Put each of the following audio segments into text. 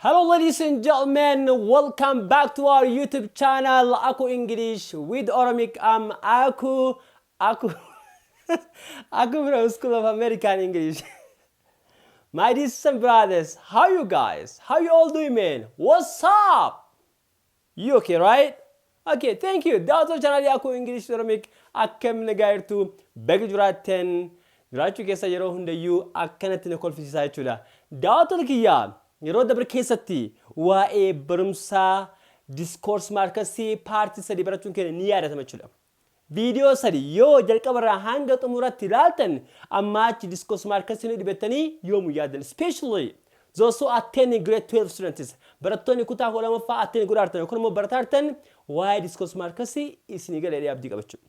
Hello, ladies and gentlemen, welcome back to our YouTube channel, Aku English with Oromic. I'm Aku Aku Aku from School of American English. My dear sisters and brothers, how you guys? How you all doing, man? What's up? You okay, right? Okay, thank you. Daawwattoota chaanaalii Aku English with Oromic, akkam nagaa jirtu? Baga jiraattan. Jiraachuu keessa yeroo hundayyuu akkanatti na kolfisiisaa jechuudha. Daawwattoota kiyyaa, yeroo dabre keessatti waa'ee barumsaa discourse markersii part 3 barachuun keenya ni yaadatama jechuudha. Viidiyoo 3 yoo jalqabarraa hanga xumuratti ilaaltan, ammaa achi discourse markersii ni dhibettanii yoomuu yaadan. Especially those who attending grade 12 students, barattoonni kutaa 12ffaa attend godhaartan yookaan immoo barataartan, waa'ee discourse markersii isinii galee abdii qabachuudha.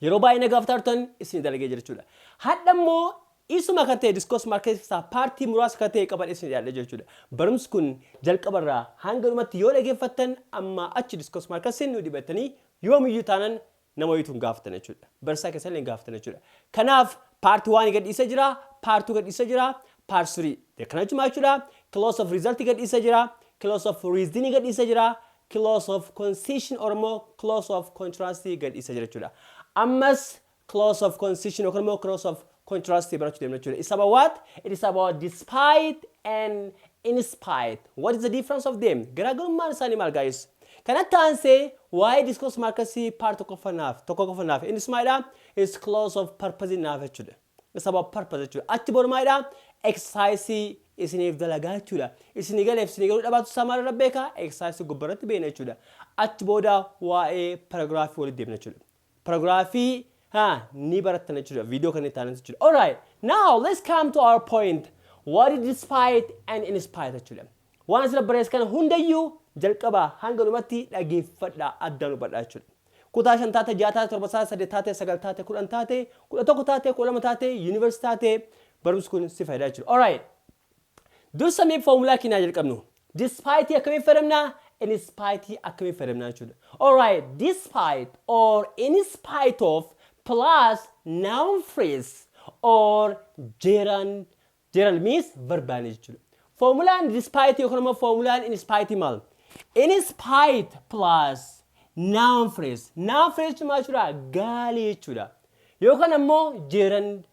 Yeroo baay'ee na gaafatartan isinii dalagee jira jechuudha. Hadha immoo isuma kan ta'e discourse markersii keessaa part muraasa kan ta'e qaban isinii dhiyaadha jechuudha. Barumsi kun jalqabarraa hanga dhumatti yoo dhageeffattan, amma achi discourse markersiin nu dhibettanii yoomiyyuu taanan nama wayiitu hin gaafatan jechuudha. Barsiisaa keessan illee hin gaafatan jechuudha. Kanaaf part 1 gadhiisee jira, part 2 gadhiisee jira, part 3. Kana jechuun maal jechuudha? Clause of result gadhiisee jira, clause of reasoning gadhiisee jira, clause of concession or immoo clause of contrast gadhiisee jira jechuudha. Ammas clause of concession yookaan immoo clause of contrast barachuu deemna jechuudha. It's about what? It is about despite and in spite. What is the difference of them? Garaagarummaan isaanii maal, guys? Kanatti aansee waa'ee discourse markersii part tokko qofanaaf innis maalidha? Is clause of purpose naaf jechuudha. It's about purpose jechuudha. Achi booda maalidha? Exercise isiniif dalagaa jechuudha. Isinii galeef isinii galuu dhabaatu isaa maalirra beeka? Exercise gubbarratti beekna jechuudha. Achi booda waa'ee paragraafii walitti deemna jechuudha. Paragraafii ni barattan jechuudha. Viidiyoo kan itti aanan jechuudha. Alright, now let's come to our point. What is despite and in spite jechuudha. Waan asirra barreesse kana hundayyuu jalqabaa hanga dhumatti dhageeffadhaa, addaan hubadhaa jechuudha. Kutaa 5 taate, 6 taate, 7 taate, 8 taate, 9 taate, 10 taate, 11 taate, 12 taate, yuunivarsiitii taate, barumsi kun si fayyada jechuudha. Alright. Dursa mee foomulaa keenyaa jalqabnu. Despite akkamiin fayyadamnaa? In spite akkamiin fayyadamnaa jechuudha. Alright, despite or in spite of plus noun phrase or gerund. Gerund means verb jechuudha. Formulaan despite yookaan immoo formulaan in spite maal? In spite plus noun phrase. Noun phrase jechuun maal jechuudha? Gaalee jechuudha. Yookaan ammoo gerund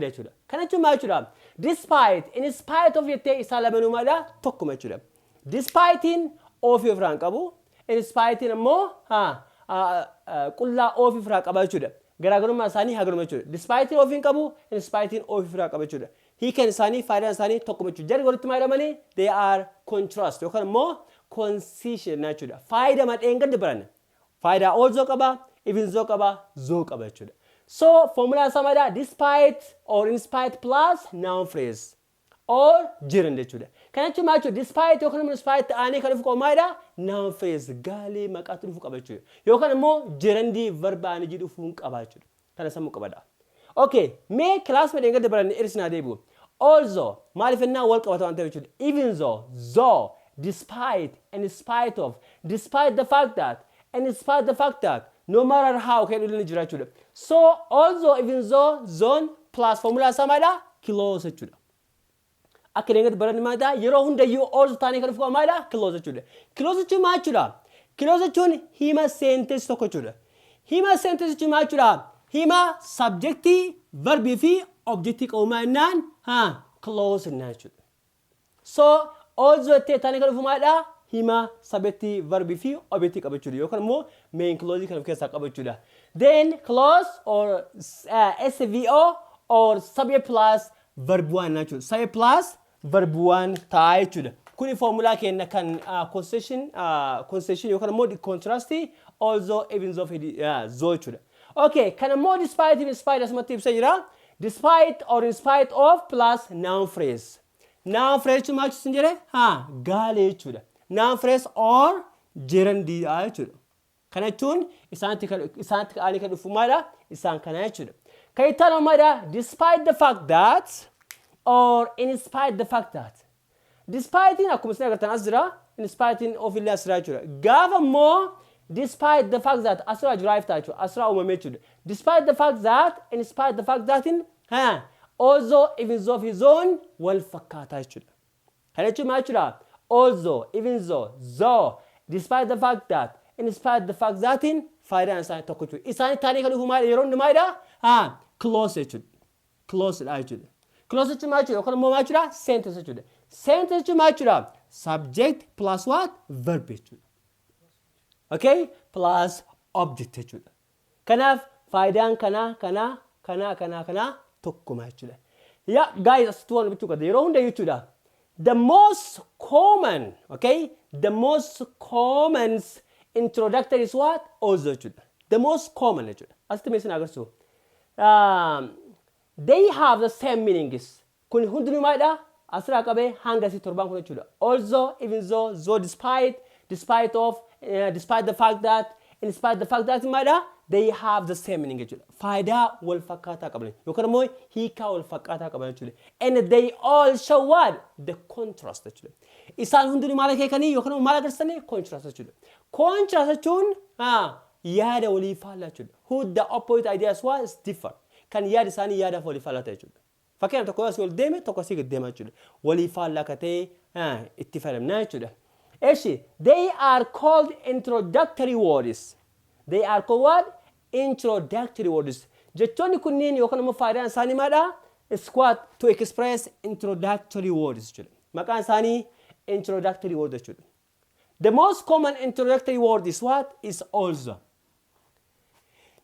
jechuudha. Kana jechuun maal jechuudha? Despite, in spite of jettee isaa lamanuu maalidha? Tokkuma jechuudha. Despitein ofii ofirraa hin qabu. In spitein ammoo qullaa ofii ofirraa qaba jechuudha. Garaagarummaa isaanii hagaruma jechuudha. Despitein ofii hin qabu, in spitein ofii ofirraa qaba jechuudha. Hiikan isaanii, faayidaan isaanii tokkuma jechuudha. Jarri walitti maal jedhamanii? They are contrast yookaan immoo concession jechuudha. Faayidaa madheen gadi baran. Faayidaa although qaba, even though qaba, though qaba jechuudha. So formula isaa maalidha? Despite or in spite plus noun phrase or gerund jechuudha. Kana jechuun maal jechuudha? Despite yookaan immoo in spite ta'anii kan dhufu qabu maalidha? Noun phrase, gaalee maqaatu dhufu qaba jechuudha. Yookaan immoo gerundii verb ing dhufuu qaba jechuudha. Kana sammuu qabadha. Okay, mee class madheen gadi baranne irsinaa deebi'u. Although maaliif ennaa wal qabata waan ta'eef jechuudha. Even though, though, despite, in spite of, despite the fact that, in spite the fact that, no matter how kan jedhu ni jira jechuudha. So although, even though, though plus formula isaa maalidha? Clause jechuudha. Akka deengatti baranne maalidha? Yeroo hundayyuu although taanii kan dhufu maalidha? Clause jechuudha. Clause jechuun maal jechuudha? Clause jechuun hima sentence tokko jechuudha. Hima sentence jechuun maal jechuudha? Hima subjectii, verbii fi objectii qabu maal jennaan? Clause jennaan jechuudha. So although jettee taanii kan dhufu maalidha? Hima subjectii, verbii fi objectii qaba jechuudha. Yookaan immoo main clause kan of keessaa qaba jechuudha. Then clause or SVO or subject plus verb one jechuudha. Subject plus verb one ta'a jechuudha. Kuni foomulaa keenya kan concession yookaan immoo contrast, although, even though fi though jechuudha. Okay, kan immoo despite, in spite asumatti ibsa jira. Despite or in spite of plus noun phrase. Noun phrase jechuun maal jechuun jedhe? Gaalee jechuudha. Noun phrase or gerund jechuudha. Kana jechuun isaanitti ka'anii kan dhufu maalidha? Isaan kana jechuudha. Kan itti aanu maalidha? Despite the fact that or in spite the fact that. Despitein akkuma isin agartan as jira. In spitein ofillee as jira jechuudha. Gaafa immoo despite the fact that asirraa derive ta'a jechuudha. Asirraa uumame jechuudha. Despite the fact that, in spite the fact that in although, even though fi though wal fakkaataa jechuudha. Kana jechuun maal jechuudha? Although, even though, though, despite the fact that, in spite the fact thatin faayidaan isaanii tokko jechuudha. Isaan taanii kan dhufu maal yeroo hundi maalidha? Haa, clause jechuudha. Clause dha jechuudha. Clause jechuun maal jechuudha? Yookaan immoo maal jechuudha? Sentence jechuudha. Sentence jechuun maal jechuudha? Subject plus what? Verb jechuudha. Okay? Plus object jechuudha. Kanaaf faayidaan kanaa, kanaa, kanaa, kanaa, kanaa tokkuma jechuudha. Yeah, guys, asitti waan hubachuu qabda. Yeroo hunda jechuudha. The most common, okay? The most common introductory is what? Although jechuudha. The most common jechuudha. Asitti mee isin agarsiisu. They have the same meanings. Kun hundinuu maalidha? Asirraa qabee hanga asii torbaan kun jechuudha. Although, even though, though, despite, despite of, despite the fact that, in spite the fact that maalidha? They have the same meaning jechuudha. Faayidaa wal fakkaataa qaban yookaan immoo hiikaa wal fakkaataa qaban jechuudha. And they all show what? The contrast jechuudha. Isaan hundinuu maal akeekanii yookaan immoo maal agarsiisanii? Contrast jechuudha. Contrast jechuun yaada walii faallaa jechuudha. Who the opposite ideas was differ. Kan yaada isaanii yaadaaf walii faallaa ta'e jechuudha. Fakkeenyaaf, tokko asii ol deeme, tokko asii gad deema jechuudha. Walii faallaa akka ta'e itti fayyadamna jechuudha. Eshi, they are called introductory words. They are called what? Introductory words. Jechoonni kunniin yookaan immoo faayidaan isaanii maalidha? Is what? To express introductory words jechuudha. Maqaan isaanii introductory word jechuudha. The most common introductory word is what? Is although.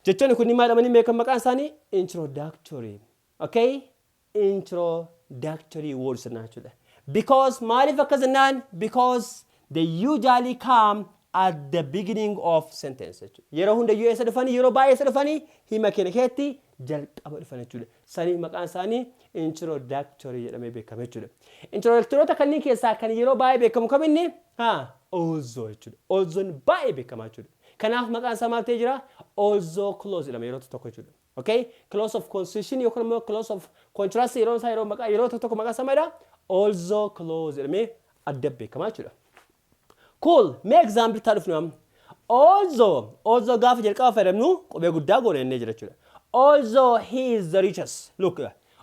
Jechoonni kunniin maal jedhamanii beekamu maqaan isaanii? Introductory. Okay? Introductory words jennaan jechuudha. Because maaliif akkas jennaan? Because they usually come at the beginning of sentence jechuudha. Yeroo hundayyuu eessa dhufanii? Yeroo baay'ee eessa dhufanii? Hima keenya keessatti jalqaba dhufan jechuudha. Sanii maqaan isaanii introductory jedhamee beekama jechuudha. Introductoroota kanneen keessaa kan yeroo baay'ee beekamu kam inni? Haa, although jechuudha. Although baay'ee beekamaa jechuudha. Kanaaf maqaan isaa maal ta'ee jira? Although clause jedhama yeroo tokko jechuudha. Okay? Clause of constitution yookaan immoo clause of contrast yeroo isaa yeroo maqaa yeroo tokko maqaan isaa maalidha? Although clause jedhamee adda beekamaa jechuudha. Cool. Mee example taa dhufnu amma. Although, although gaafa jalqaba fayyadamnu qubee guddaa goone innee jira jechuudha. Although he is the richest. Look.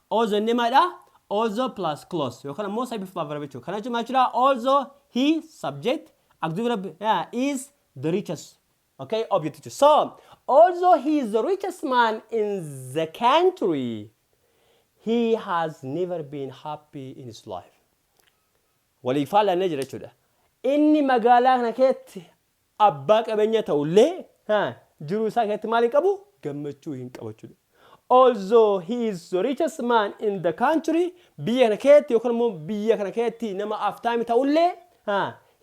Although inni maalidha? Although plus clause yookaan immoo subject verb jechuudha. Kana jechuun maal jechuudha? Although he, subject, auxiliary verb, yeah, is the richest. Okay, object jechuudha. So, although he is the richest man in the country, he has never been happy in his life. Walii faallannee jira jechuudha. Inni magaalaa kana keessatti abbaa qabeenya ta'ullee jiruu isaa keessatti maal hin qabu? Gammachuu hin qabu jechuudha. Although he is the richest man in the country, biyya kana keessatti yookaan immoo biyya kana keessatti nama aftaami ta'ullee,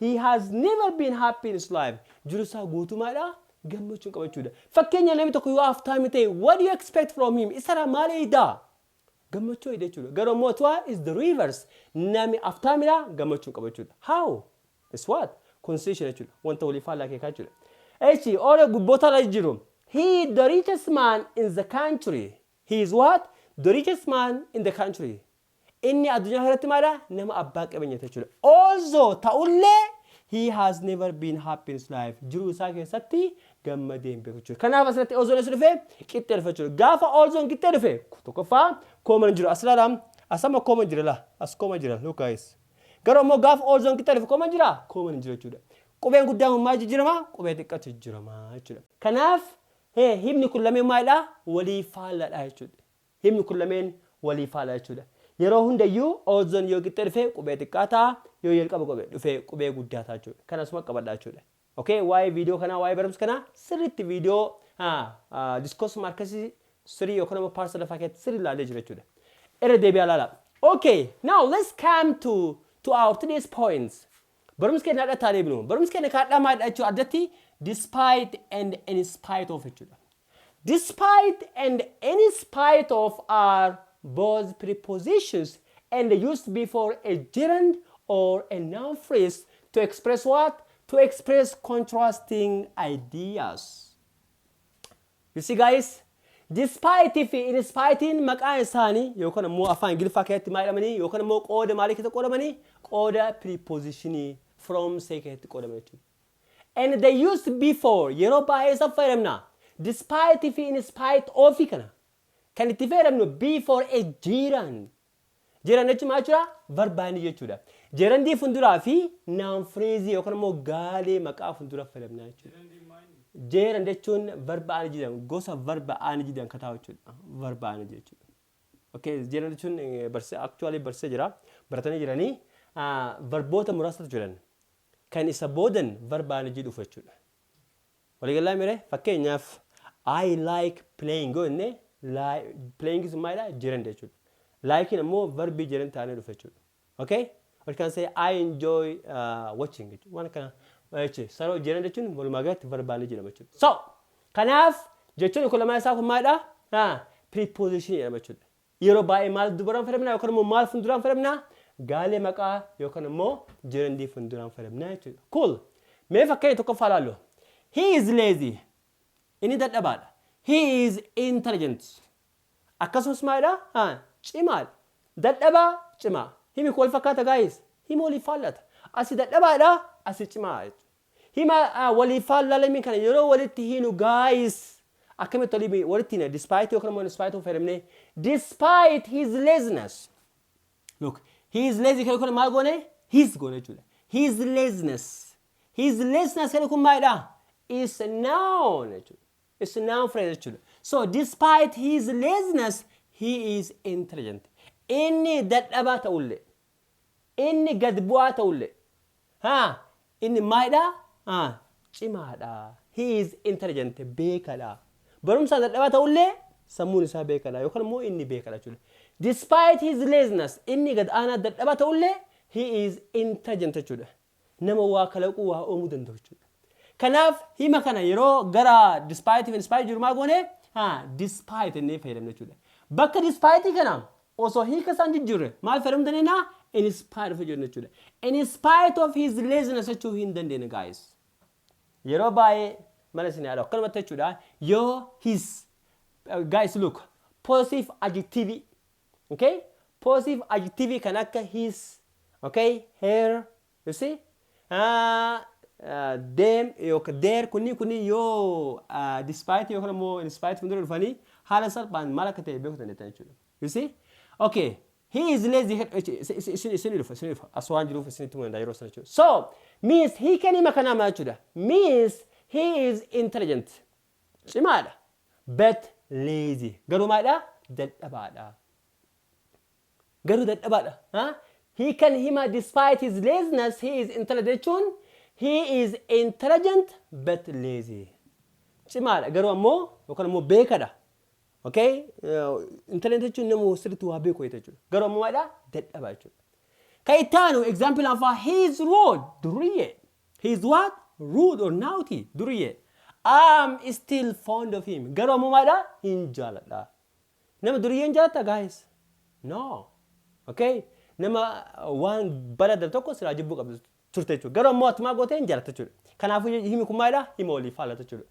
he has never been happy in his life. Jiruu isaa guutumaadha gammachuu hin qabu jechuudha. Fakkeenya, namni tokko yoo aftaami ta'e, what do you expect from him? Isarraa maal eegdaa? Gammachuu eegda jechuudha. Garuu immoo what is the reverse? Namni aftaamidha gammachuu hin qabu jechuudha. How? It's what? Constitution jechuudha. Wanta walii faallaa keekaa jechuudha. Echi, ola gubboota irra jiru. He is the richest man in the country. He is what? The richest man in the country. Inni addunyaa kanatti maala? Nama abbaa qabeenya jechuudha. Although ta'ullee, he has never been happy in his life. Jiruu isaa keessatti gammadee hin beeku jechuudha. Kanaaf asirratti although as dhufe qixxee dhufe jechuudha. Gaafa although qixxee dhufe, tokkoffaa comma jira. As ilaalaa, asama comma jira laa. As comma jira. Look, guys. Garuu immoo gaafa although qixxee dhufe comma jira? Comma jira jechuudha. Qubeen guddaan maal jijjiirama? Qubee xiqqaatu jijjiirama jechuudha. Kanaaf himni kun lameen maalidha? Walii faalladha jechuudha. Himni kun lameen walii faallaa jechuudha. Yeroo hundayyuu although yoo qixxee dhufe qubee xiqqaa ta'a, yoo jalqaba qubee dhufe qubee guddaa ta'a jechuudha. Kanasuma qabadha jechuudha. Okay, waa'ee viidiyoo kanaa, waa'ee barumsa kanaa sirriitti viidiyoo discourse markersii sirii yookaan immoo part sadaffaa keessatti sirrii ilaalee jira jechuudha. Irra deebi'aa ilaala. Okay, now let's come to our today's points. Barumsa keenya hadhataa deebinu. Barumsa keenya kaadhaa maalidha jechuudha addatti? Despite and in spite of jechuudha. Despite and in spite of are both prepositions and used before a gerund or a noun phrase to express what? To express contrasting ideas. You see, guys, despite fi in spite maqaan isaanii yookaan immoo afaan Ingiliffaa keessatti maal jedhamanii yookaan immoo qooda maalii keessatti qoodamanii? Qooda prepositionii from say keessatti qoodaman jechuudha. And they used before, yeroo baay'ee isa fayyadamna. Despite fi in spite of kana kan itti fayyadamnu before a gerund. Gerund jechuun maal jechuudha? Verb ing jechuudha. Gerundii fuulduraa fi noun phrase yookaan immoo gaalee maqaa fuuldura fayyadamna jechuudha. Gerund jechuun verb ing jedhamu, gosa verb ing jedhamu kan taa'u jechuudha. Verb ing jechuudha. Okay, gerund jechuun barsiisa, actually barsiisa jira. Baratanii jiranii verboota muraasatu jiran. Kan isa boodan verb ing dhufu jechuudha. Waliigalaa mire, fakkeenyaaf "I like playing" yoo jenne, playing sun maalidha? Gerund jechuudha. Likeiin ammoo verbii gerund ta'anii dhufu jechuudha. Okay? We can say "I enjoy watching" jechuudha. Waan kana jechuudha. Saroo gerund jechuun walumaa galatti verb ing jedhama jechuudha. So, kanaaf jechuun kun lamaan isaa kun maalidha? Preposition jedhama jechuudha. Yeroo baay'ee maal dubaraan fayyadamna yookaan immoo maal fuulduraan fayyadamna? Gaalee maqaa yookaan immoo gerundii fuulduraan fayyadamna jechuudha. Cool. Mee fakkeenya tokkoffaa ilaallu. He is lazy. Inni dadhabaadha. He is intelligent. Akkasumas maalidha? Cimaadha. Dadhabaa, cimaa. Himi kun wal fakkaata, guys. Hima waliif faallata. Asi dadhabaadha, asi cimaa jechuudha. Hima waliif faallaa kana yeroo walitti hinu, guys, akkamitti walitti hina? Despite yookaan immoo in spite of fayyadamnee, despite his laziness. Look, he is lazy kan kun maal goone? His goone jechuudha. His laziness. His laziness kan kun maalidha? Is a noun jechuudha. It's a noun phrase jechuudha. So despite his laziness, he is intelligent. Inni dadhabaa ta'ullee, inni gad bu'aa ta'ullee, haa, inni maalidha? Haa, cimaadha. He is intelligent, beekadha. Barumsaan dadhabaa ta'ullee sammuun isaa beekadha yookaan immoo inni beekadha jechuudha. Despite his laziness, inni gad aanaa dadhabaa ta'ullee, he is intelligent jechuudha. Nama waa kalaquu, waa uumuu danda'u jechuudha. Kanaaf hima kana yeroo gara despite fi in spite jiru maal goone? Haa, despite innee fayyadamna jechuudha. Bakka despite kana osoo hiika isaan jijjiirre maal fayyadamuu dandeenya? In spite of jennu jechuudha. In spite of his laziness jechuu hin dandeenye, guys. Yeroo baay'ee mana isin yaadu akkanumatti jechuudha. Yoo his, guys, look, positive adjective, okay, positive adjective kan akka his, okay, her, you see, them yookaan their, kunni yoo despite yookaan immoo in spite fuuldura dhufanii haala salphaan maal akka ta'e beekuu dandeettan jechuudha. You see? Okay. He is lazy, isin dhufa as waan jiruuf isinitti himuu danda'a yeroo sana jechuudha. So means hiikan hima kanaa maal jechuudha? Means he is intelligent. Cimaadha. But lazy. Garuu maalidha? Dadhabaadha. Garuu dadhabaadha. Hiikan hima despite his laziness he is intelligent jechuun he is intelligent but lazy. Cimaadha garuu ammoo yookaan ammoo beekadha. Okay? Intelligent jechuun nama sirriitti waa beeku jechuudha. Garuu ammoo maalidha? Dadhabaa jechuudha. Kan itti aanu example afaa, he is rude, duriyyee. He is what? Rude or naughty, duriyyee. I'm still fond of him. Garuu ammoo maalidha? Hin jaaladha. Nama duriyyee hin jaalatta, guys? No. Okay? Nama waan bara tokko silaa jibbuu qabdu turte jechuudha. Garuu ammoo atumaa gootee hin jaalatta jechuudha. Kanaafuu himi kun maalidha? Hima waliif faallata jechuudha.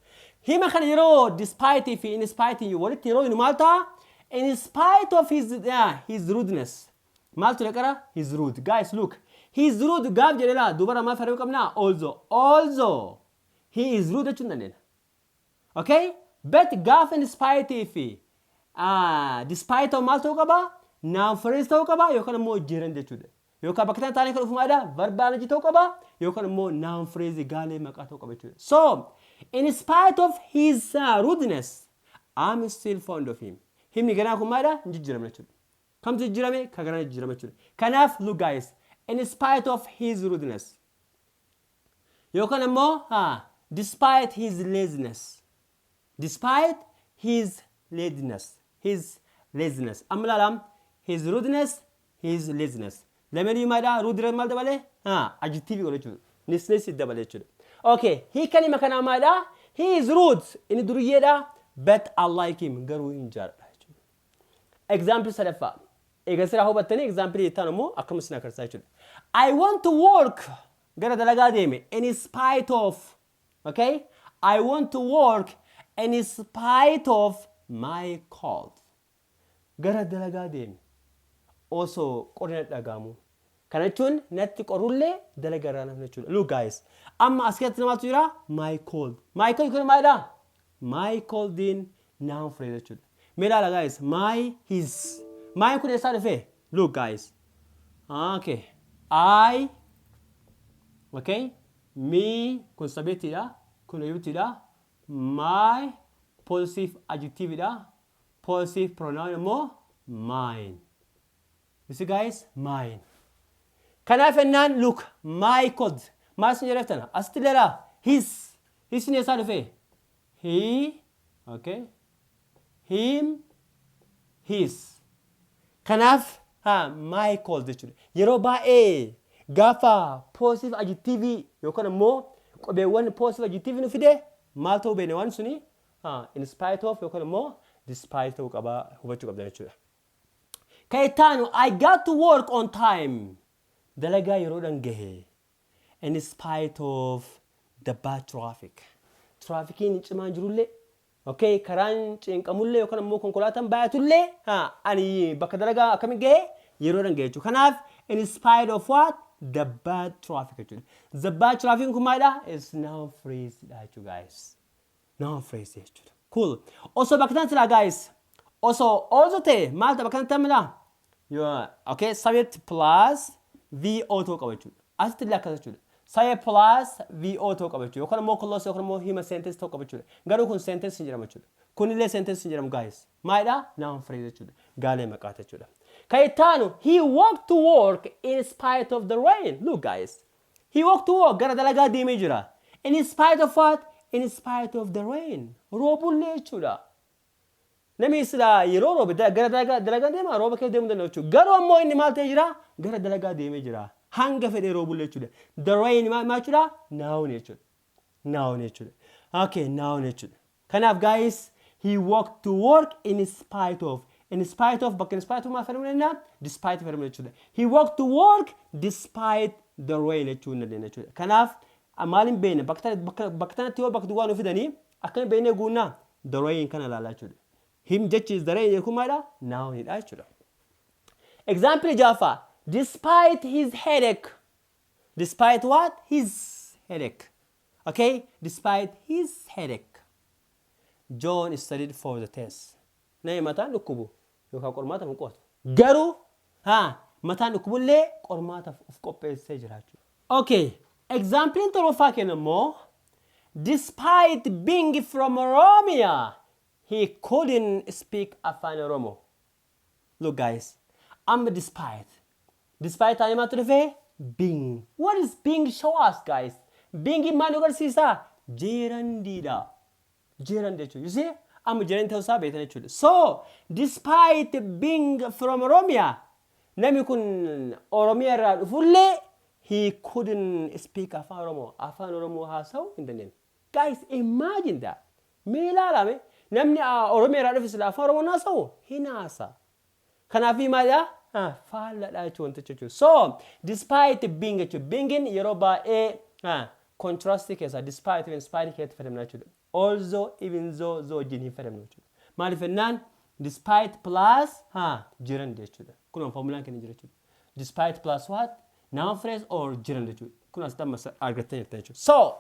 Hima kana yeroo despite fi in spite walitti yeroo inni maal ta'a? In spite of his rudeness. Maal ture qara? His rude. Guys, look. His rude gaaf jedhee laa dubara maal fayyadamuu qabnaa? Also. Also. He is rude jechuun dandeenya. Okay? But gaafa in spite fi despite of maal ta'uu qaba? Noun phrase ta'uu qaba yookaan immoo gerund jechuudha. Yookaan bakka tana taanee kan dhufu maalidha? Verb ing ta'uu qaba yookaan immoo noun phrase, gaalee maqaa ta'uu qaba jechuudha. So, in spite of his rudeness, I'm still fond of him. Himni ganaa kun maalidha? Hin jijjiiramne jechuudha. Kamtu jijjiirame? Kan ganaa jijjiirame jechuudha. Kanaaf look, guys, in spite of his rudeness yookaan immoo despite his laziness. Despite his laziness. His laziness. Amma ilaalam, his rudeness, his laziness. Lameenii maalidha? Rude maal dabalee? Adjective godha jechuudha. Ness ness dabale jechuudha. Okay, hiikan hima kanaa maalidha? He is rude. Inni duriyyeedha. But I like him. Garuu hin jaalladha jechuudha. Example sadaffaa. Egaa siraa hubattanii example jettaan immoo akkuma isin agarsiisaa jechuudha. I want to work, gara dalagaa deeme, in spite of, okay? I want to work in spite of my cold. Gara dalagaa deeme osoo qorri dhagaamu. Kana jechuun natti qorullee dalagaa irraa namni jechuudha. Look, guys, amma as keessatti namaatu jira, my cold. My cold kun maalidha? My coldiin noun phrase jechuudha. Mee ilaala, guys, my, his. My kun eessaa dhufe? Look, guys. Okay. I, okay, me kun subjectiidha. Kun objectiidha. My possessive adjectiveidha. Possessive pronoun immoo mine. You see, guys, mine. Kanaaf ennaan, look, my coat. Maal isin jedheftana? Asitti ilaalaa. His. His ni eessaa dhufe? He, okay. Him, his. Kanaaf ha my coat jechuudha. Yeroo baay'ee gaafa possessive adjective yookaan immoo qubeewwan possessive adjective nu fide maal ta'uu beekne waan suni in spite of yookaan immoo despite ta'uu qabaa hubachuu qabda jechuudha. Kan itti aanu, I got to work on time. Dalagaa yeroodhaan gahe. In spite of the bad traffic. Traffickiin cimaan jirullee, okay, karaan cinqamullee yookaan immoo konkolaataan baay'atullee ani bakka dalagaa akkamiin gahe? Yeroodhaan gahe jechuudha. Kanaaf in spite of what? The bad traffic jechuudha. The bad traffic kun maalidha? It's noun phrase dha jechuudha, guys. Noun phrase jechuudha. Cool. Osoo bakka tan silaa, guys. Osoo also ta'e maal ta'a bakka tanatti amala? Okay, subject plus VO ta'uu qaba jechuudha. Asitti illee akkas jechuudha. Subject plus VO ta'uu qaba jechuudha. Yookaan immoo clause yookaan immoo hima sentence ta'uu qaba jechuudha. Garuu kun sentence hin jedhamu jechuudha. Kunillee sentence hin jedhamu, guys. Maalidha? Noun phrase jechuudha. Gaalee maqaata jechuudha. Kan itti aanu, he walked to work in spite of the rain. Look, guys. He walked to work, gara dalagaa deemee jira. In spite of what? In spite of the rain. Roobullee jechuudha. Namni silaa yeroo roobe gara dalagaa deema rooba keessa deemuu danda'a jechuudha. Garuu ammoo inni maal ta'ee jira? Gara dalagaa deemee jira. Hanga fedhee roobullee jechuudha. The rain maal jechuudha? Noun jechuudha. Noun jechuudha. Okay, noun jechuudha. Kanaaf, guys, he walked to work in spite of. In spite of, bakka in spite of maal fayyadamuu danda'a? Despite fayyadamuu jechuudha. He walked to work despite the rain jechuu hin dandeenya jechuudha. Kanaaf maal hin beekne bakka tanatti yoo bakka duwwaa nu fidanii akkana beeknee guunnaa the rain kana ilaalaa jechuudha. Him jechi the rain kun maalidha? Nounidha jechuudha. Example jaaffaa, despite his headache. Despite what? His headache. Okay? Despite his headache, John studied for the test. Namni mataan dhukkubu yookaan qormaataaf hin qo'atu. Garuu haa mataan dhukkubullee qormaataaf of qopheessee jira jechuudha. Okay. Example torbaffaa kenna immoo, despite being from Oromia, he couldn't speak Afaan Oromoo. Look, guys, I'm despite. Despite taanee maaltu dhufee? Being. What is being show us, guys? Being maal nu agarsiisa? Gerundiidha. Gerund jechuudha. You see? Amma gerund ta'uu isaa beektan jechuudha. So, despite being from Oromia, namni kun Oromiyaa irraa dhufullee he couldn't speak Afaan Oromoo. Afaan Oromoo haasa'uu hin dandeenye. Guys, imagine that. Mee ilaalame, namni Oromiyaa irraa dhufe sila Afaan Oromoo haasa'u hin haasa. Kanaaf maalidha? Faalladha jechuudha wanticha jechuudha. So, despite being jechuudha. Beingin yeroo baay'ee contrast keessa despite, in spite keessatti fayyadamna jechuudha. Although, even though, though wajjin hin fayyadamnu jechuudha. Maaliif jennaan despite plus gerund jechuudha. Kun formulaan keenya jira jechuudha. Despite plus what? Noun phrase or gerund jechuudha. Kun asitti amma argattanii jirtan jechuudha. So,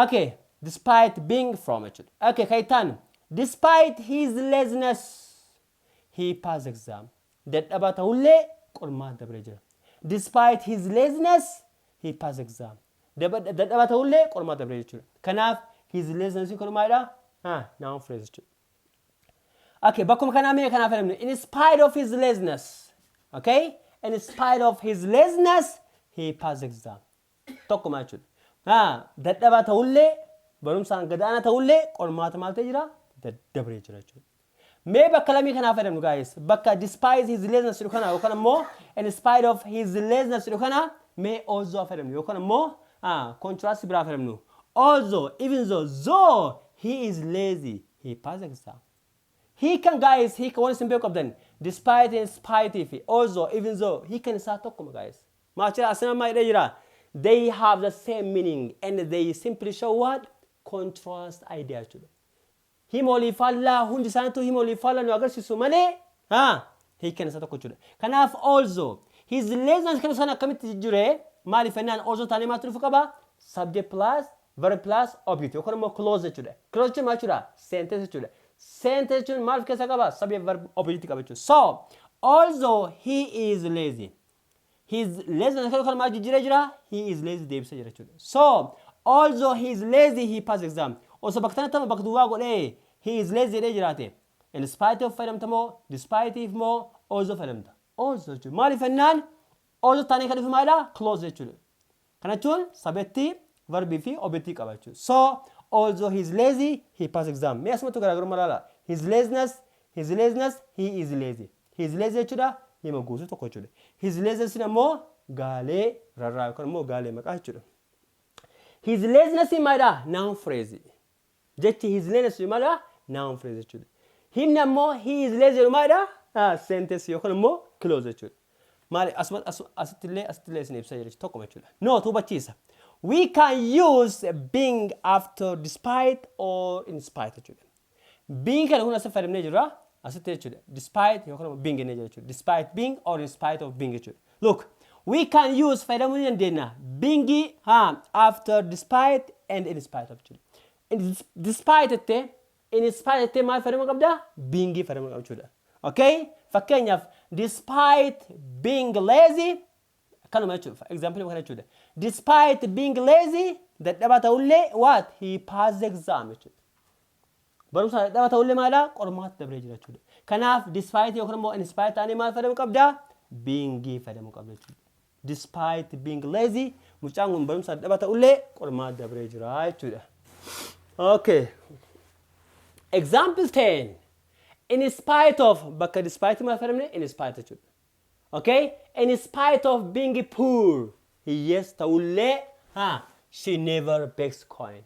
okay, despite being from jechuudha. Okay, kan itti aanu, despite his laziness, he passed exam. Dadhabaa ta'ullee qormaata dabree jira. Despite his laziness, he passed exam. Dadhabaa ta'ullee qormaata dabree jechuudha. Kanaaf his laziness kun maalidha? Noun phrase jechuudha. Okay, bakkuma kanaa mee kanaaf fayyadamnu, in spite of his laziness. Okay? In spite of his laziness, he passed exam. Tokkuma jechuudha. Dadhabaa ta'ullee barumsaan gadaanaa ta'ullee qormaata maal ta'e jira? Daddabree jira jechuudha. Mee bakka lamii kanaaf fayyadamnu, guys. Bakka despite his laziness jedhu kana yookaan immoo in spite of his laziness jedhu kana mee although fayyadamnu yookaan immoo contrast biraa fayyadamnu. Although, even though, though he is lazy, he passed exam. Hiikan, guys, hiika waan isin beeku qabdan despite, in spite fi although, even though hiikan isaa tokkuma, guys. Maal jira asina maal jedhee jira? They have the same meaning and they simply show what? Contrast idea jechuudha. Hima walii faallaa hundi isaaniitu hima walii faallaa nu agarsiisu malee hiikan isaa tokko jechuudha. Kanaaf although his laziness kan isaan akkamitti jijjiiree maaliif jennaan although taanee maaltu dhufu qaba? Subject plus verb plus object yookaan immoo clause jechuudha. Clause jechuun maal jechuudha? Sentence jechuudha. Sentence jechuun maal of keessaa qaba? Subject, verb, object qaba jechuudha. So, Although he is lazy. His laziness kan maal jijjiiree jira? He is lazy deebisee jira jechuudha. So, although he is lazy, he pass exam. Osoo bakka tanatti amma bakka duwwaa godhee he is lazy jedhee jiraate. In spite of fayyadamta moo, despite if moo, although fayyadamta? Although jechuudha. Maaliif jennaan, although taanee kan dhufe maalidha? Clause jechuudha. Kana jechuun subjectii, verbii fi objectii qaba jechuudha. So, although he is lazy, he pass exam. Mee asumatti garaagarummaa ilaala. His laziness, his laziness, he is lazy. He is lazy jechuudha. Hima guutuu tokko jechuudha. His laziness immoo gaalee rarraa yookaan immoo gaalee maqaa jechuudha. His laziness maalidha? Noun phrase. Jechi his laziness maalidha? Noun phrase jechuudha. Himni ammoo he is lazy jedhu maalidha? Sentence yookaan immoo clause jechuudha. Maali asittillee isin ibsa jira tokkuma jechuudha. No, hubachiisa. We can use being after despite or in spite jechuudha. Being kana kun asitti fayyadamnee jirra. Asitti jechuudha. Despite yookaan immoo being jennee jira jechuudha. Despite being or in spite of being jechuudha. Look, we can use, fayyadamuu ni dandeenya. Being ha after despite and in spite of jechuudha. Despite jettee, in spite jettee maal fayyadamuu qabda? Being fayyadamuu qabda jechuudha. Okay? Fakkeenyaaf, despite being lazy akkanuma jechuudha. Example kana jechuudha. Despite being lazy, dadhabaa ta'ullee, what? He passed the exam jechuudha. Barumsa dadhabaa ta'ullee maalidha? Qormaata dabree jira jechuudha. Kanaaf despite yookaan immoo in spite ta'anii maal fayyadamuu qabda? Being fayyadamuu qabda jechuudha. Despite being lazy, mucaan kun barumsa dadhabaa ta'ullee qormaata dabree jira jechuudha. Okay. Example 10. In spite of, bakka despite maal fayyadamne? In spite jechuudha. Okay? In spite of being poor, hiyyeessa ta'ullee, ha, she never begs coin.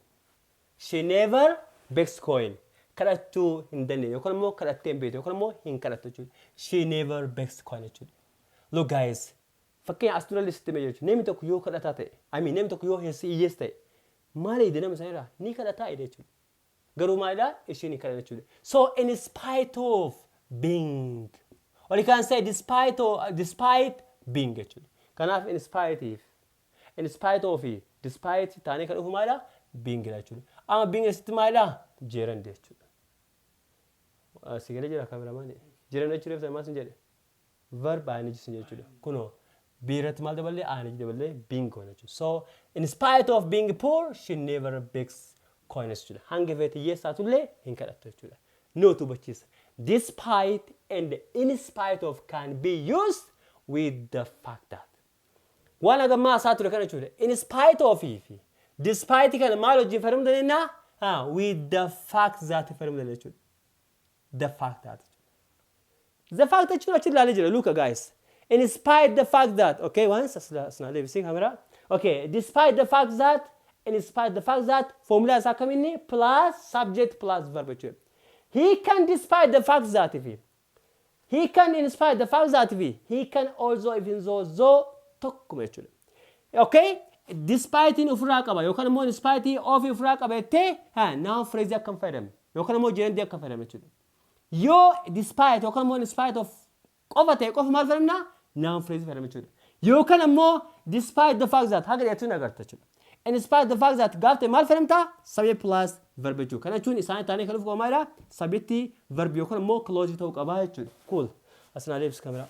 She never begs coin. Kadhachuu hin dandeenye yookaan immoo kadhattee hin beektu yookaan immoo hin kadhattu jechuudha. She never begs coin jechuudha. Look guys, fakkeenya as dura listi mee jechuudha. Namni tokko yoo kadhataa ta'e, I mean, namni tokko yoo hiyyeessa ta'e, maal ide nama sanirraa ni kadhataa ide jechuudha. Garuu maalidhaa? Isheen hin kadhatu jechuudha. So in spite of being, or you can say despite of, despite being jechuudha. Kanaaf in spite of, despite taanee kan dhufu maalidhaa? Being jechuudha. Amma being asitti maalidhaa? Gerund jechuudha. Si galee jira kaameramaan? Gerund jechuudha maal sin jedhe? Verb ing sin jechuudha. Kunoo be irratti maal daballee? Ing daballee being goona jechuudha. So in spite of being poor, she never begs coins jechuudha. Hanga feete hiyyeessaatullee hin kadhattu jechuudha. Nootu hubachiisa. Despite and in spite of can be used with the fact that. Waan hagammaa isaa ture kana jechuudha. In spite of fi despite kana maal wajjin fayyadamuu dandeenya? With the fact that fayyadamuu dandeenya jechuudha. The fact that. The fact jechuun achi ilaalee jira. Look guys. In spite the fact that, okay, once asna deebisee camera. Okay, despite the fact that, in spite the fact that, formula isaa kaminni? Plus subject plus verb jechuudha. He can despite the fact that if he can in spite the fact that if he can also even though, though tokkuma jechuudha. Okay? Despite ofirraa qaba yookaan immoo in spite of ofirraa qaba jettee ha noun phrase akkam fayyadamne yookaan immoo gerund akkam fayyadamne jechuudha. Yoo despite yookaan immoo in spite of qofa ta'e qofa maal fayyadamna? Noun phrase fayyadamna jechuudha. Yookaan immoo despite the fact that haga dhiyaatu agarta jechuudha. In spite the fact that gaaf ta'e maal fayyadamta? Subject plus verb jechuudha. Kana jechuun isaan taanee kan dhufu qaba maalidha? Subject, verb yookaan immoo clause ta'uu qaba jechuudha. Cool. Asnaa deebis kameraa.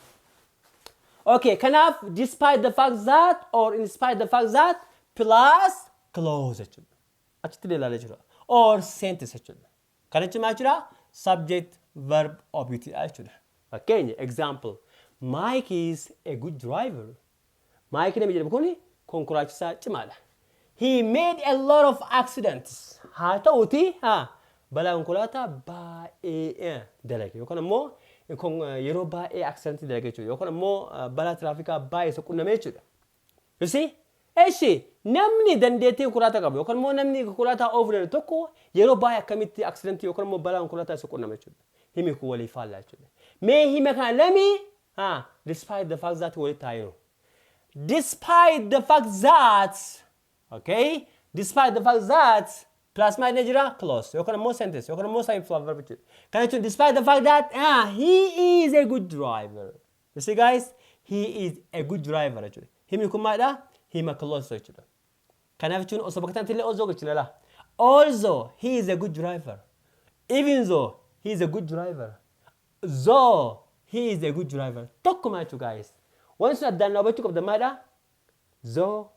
Okay, kanaaf despite the fact that or in spite the fact that plus clause jechuudha. Achitti ilaalee jechuudha. Or sentence jechuudha. Kana jechuun maal jechuudha? Subject, verb, object jechuudha. Fakkeenya, example. Mike is a good driver. Mike namni jedhamu kun konkolaachisaa cimaadha. He made a lot of accidents. Haa ta'uti haa balaa konkolaataa baay'ee dalage yookaan immoo yeroo baay'ee accident dalage jechuudha yookaan immoo balaa tiraafikaa baay'ee isa qunname jechuudha. You see? Eshi namni dandeettii konkolaataa qabu yookaan immoo namni konkolaataa oofuu danda'u tokko yeroo baay'ee akkamitti accident yookaan immoo balaa konkolaataa isa qunname jechuudha. Himi kun walii faallaa jechuudha. Mee hima kana lami haa despite the fact that walitti haa jiru. Despite the fact that, okay, despite the fact that plus maal inni jira? Clause yookaan immoo sentence yookaan immoo subject plus verb jechuudha. Kana jechuun despite the fact that he is a good driver. You see guys, he is a good driver jechuudha. Himni kun maalidha? Hima clause jechuudha. Kanaaf jechuun osoo bakka tanatti illee osoo gochina laa. Although he is a good driver. Even though he is a good driver. Though He is a good driver. Tokkuma jechuudha, guys. Wanti sun addaan hubachuu qabda maalidha? Though,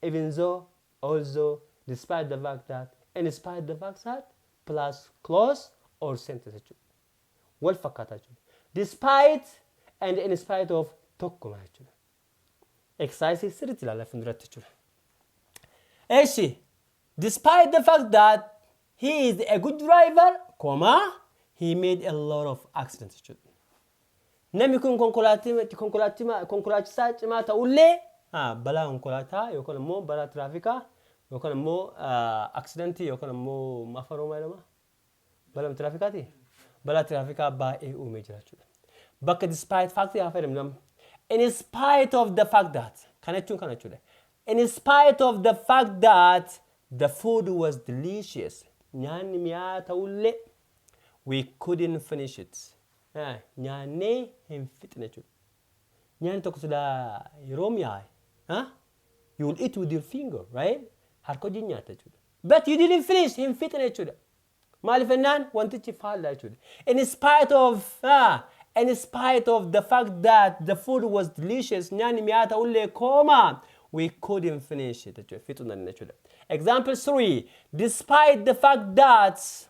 even though, although, despite the fact that, in spite the fact that, plus clause or sentence jechuudha. Wal fakkaataa jechuudha. Despite and in spite of tokkuma jechuudha. Exercise sirriitti ilaala fuulduratti jechuudha. Eshi, despite the fact that he is a good driver, comma, he made a lot of accidents jechuudha. Namni kun konkolaachisaa cimaa ta'ullee balaa konkolaataa yookaan immoo balaa tiraafikaa yookaan immoo accidentii yookaan immoo, afaan Oromoo jedhama? Balaa tiraafikaati? Balaa tiraafikaa baay'ee uumee jira jechuudha. Bakka despite fact haa fayyadamnu amma. In spite of the fact that, kana jechuun kana jechuudha. In spite of the fact that the food was delicious, nyaanni mi'aa ta'ullee, we couldn't finish it. Nyaannee hin fixne jechuudha. Nyaanni tokko silaa yeroo mi'aaye, you will eat with your finger, right? Harka wajjin nyaatta jechuudha. But you didn't finish, hin fixne jechuudha. Maaliif jennaan wantichi faallaa jechuudha. In spite of the fact that the food was delicious, nyaanni mi'aa ta'ullee, comma, we couldn't finish it jechuudha. Fixuu hin dandeenye jechuudha. Example 3: despite the fact that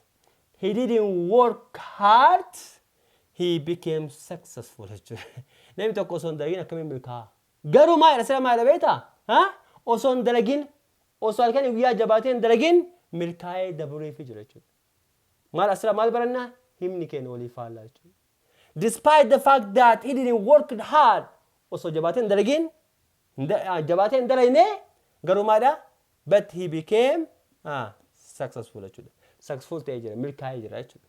he didn't work hard, he became successful jechuudha. Namni tokko osoo hin dalagin akkamiin milkaa'a? Garuu maalidha sira maalidha beektaa? Osoo hin dalagin, osoo halkan guyyaa jabaatee hin dalagin milkaa'ee dabareefii jira jechuudha. Maal asirraa maal barannaa? Himni keenya walii faallaa jechuudha. Despite the fact that he didn't work hard, osoo jabaatee hin dalagin, jabaatee hin dalagne, garuu maalidha? But he became successful jechuudha. Successful ta'ee jira, milkaa'ee jira jechuudha.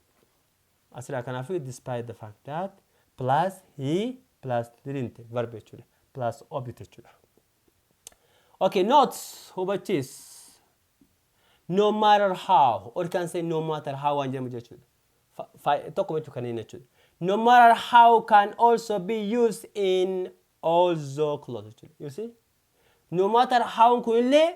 Asirraa kanaafuu despite the fact that plus he plus didn't verb jechuudha. Plus object jechuudha. Okay, notes, hubachiis. No matter how, or you can say no matter how waan jedhamu jechuudha. Tokko jechuu kanneen jechuudha. No matter how can also be used in although clause jechuudha. You see? No matter how kunillee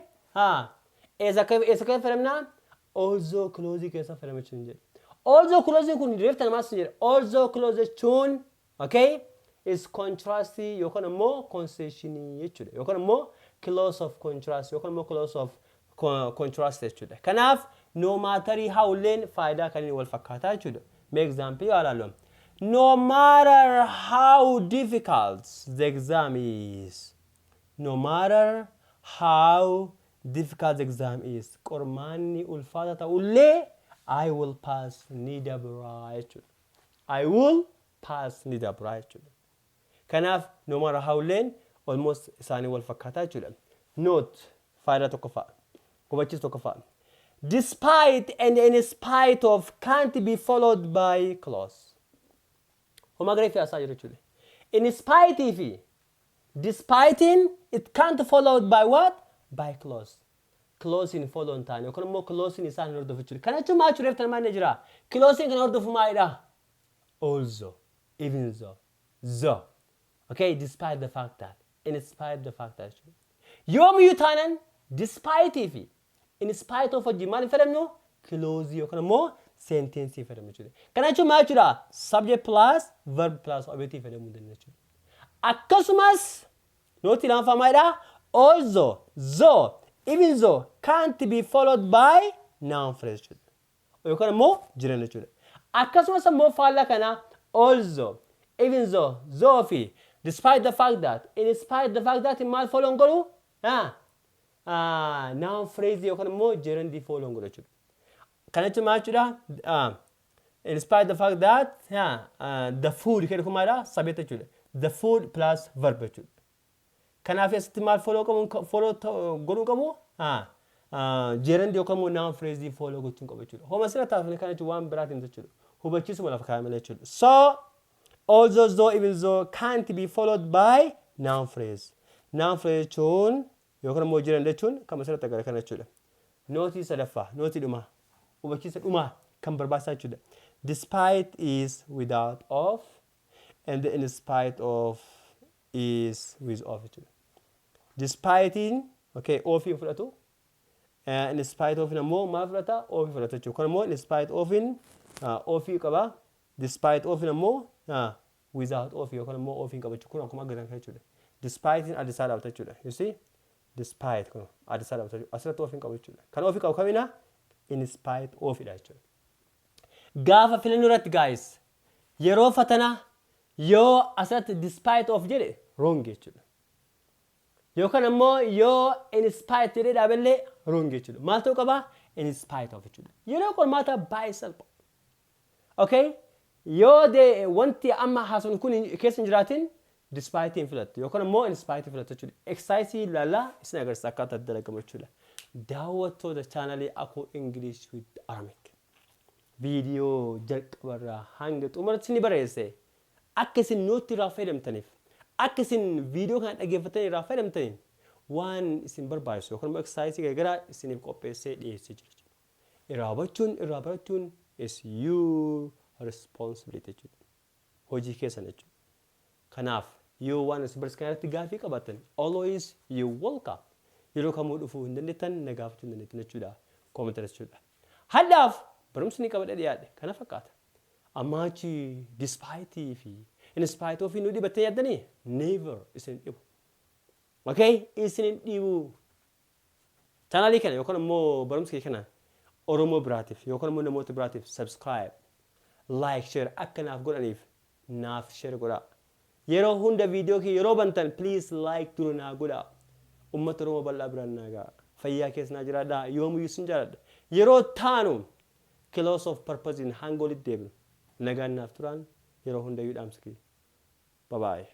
eessa keessa fayyadamnaa? Although clause keessa fayyadamuu jechuun jedha. Although clause kun reefta namaas jedha. Although clause jechuun, okay, is contrast yookaan immoo concession jechuudha. Yookaan immoo clause of contrast yookaan immoo clause of contrast jechuudha. Kanaaf no matter how illeen faayidaa kan inni wal fakkaataa jechuudha. Mee example yaa ilaallu. No matter how difficult the exam is. No matter how difficult the exam is. Qormaanni ulfaata ta'ullee, I will pass, ni dabraa jechuudha. I will pass, ni dabraa jechuudha. Kanaaf no matter how illeen almost isaanii wal fakkaataa jechuudha. Note, faayidaa tokkoffaa. Hubachiisu tokkoffaa. Despite and in spite of can't be followed by clause. Homaa garee fiyaasaa jiru jechuudha. In spite fi despite it can't followed by what? By clause. Clause hin follow hin taane yookaan immoo clause isaan hin hordofu jechuudha. Kana jechuun maal jechuudha? Reeftan maal jira? Clause kan hordofu maalidha? Although, even though, though. Okay, despite the fact that, in spite the fact that jechuudha. Yoomiyyuu taanan despite fi in spite of wajjin maal hin fayyadamnu? Clause yookaan immoo sentence fayyadamu jechuudha. Kana jechuun maal jechuudha? Subject plus verb plus object fayyadamuu dandeenya jechuudha. Akkasumas note lammaffaa maalidha? Although, though, even though can't be followed by noun phrase jechuudha. Yookaan immoo jiran jechuudha. Akkasumas immoo faallaa kana although, even though, though fi despite the fact that, in spite the fact that maal follow hin godhu? Noun phrase yookaan immoo gerundii follow hin godhu jechuudha. Kana jechuun maal jechuudha? In spite the fact that the food jedhu kun maalidha? Subject jechuudha. The food plus verb jechuudha. Kanaaf asitti maal follow qabu, follow godhuu qabu? Gerundii yookaan immoo noun phrase follow gochuu qabu jechuudha. Homa sirra taafne kana jechuun waan biraatiin jechuudha. Hubachiisuma lafa kaa'ame jechuudha. So although, though, even though can't be followed by noun phrase. Noun phrase jechuun yookaan immoo gerund jechuun kan asirratti agarra kana jechuudha. Note sadaffaa, note dhumaa, hubachiisa dhumaa kan barbaachisaa jechuudha. Despite is without of and in spite of is with of jechuudha. Despitein, okay, ofii fudhatu. In spite of immoo maal fudhata? Ofii fudhata jechuudha. Kun immoo in spite ofin ofii qaba. Despite of immoo Without of yookaan immoo of hin qabachu kun akkuma agartan kan jechuudha. Despite addisaa dhaabata jechuudha. You see? Despite kun addisaa dhaabata jechuudha. Asirratti of hin qabu jechuudha. Kan of qabu kamina? In spite of dha jechuudha. Gaafa filannoo irratti, guys, yeroo fatanaa yoo asirratti despite of jedhe, wrong jechuudha. Yookaan immoo yoo in spite jedhee dhaaballee wrong jechuudha. Maal ta'uu qabaa? In spite of jechuudha. Yeroo qormaataa baay'ee salpha. Okay? Yoo de wanti amma haasofnu kun keessa hin jiraatin, despite hin filattu yookaan immoo in spite hin filattu jechuudha. Exercise ilaalaa isin agarsiisa akkaataa itti dalagamu jechuudha. Daawwattoota chaanalii Akuu English with Oromic. Viidiyoo jalqabarraa hanga xumuratti ni barreesse. Akka isin nootti irraa fayyadamtaniif, akka isin viidiyoo kana dhaggeeffatanii irraa fayyadamtaniif, waan isin barbaachisu yookaan immoo exercise garaagaraa isiniif qopheessee dhiyeessee jira jechuudha. Irraa hubachuun, irraa barachuun is your responsibility jechuudha. Hojii keessan jechuudha. Kanaaf yoo waan isin barsiisan kanarratti gaafii qabaattan, always you welcome. Yeroo kamuu dhufuu hin dandeettan, na gaafachuu hin dandeettan jechuudha. Comment jechuudha. Hadhaaf barumsi ni qabadhe dhiyaadhe kana fakkaata. Amma achi despite fi in spite of nu dhibattee yaaddanii, never, isin dhibu. Okay? Isin hin dhibu. Chaanaalii kana yookaan immoo barumsa kee kana Oromoo biraatiif yookaan immoo namoota biraatiif subscribe, like, share akka naaf godhaniif naaf share godhaa. Yeroo hunda viidiyoo kee yeroo bantan, please like dura naa godhaa. Uummata Oromoo bal'aa biraan naa ga'a. Fayyaa keessa naa jiraadhaa. Yoomiyyuu sin jaaladha. Yeroo taanu clause of purpose hanga walitti deebinu nagaan naaf turaan yeroo hundayyuu dhaamsa kiyya. Bye bye.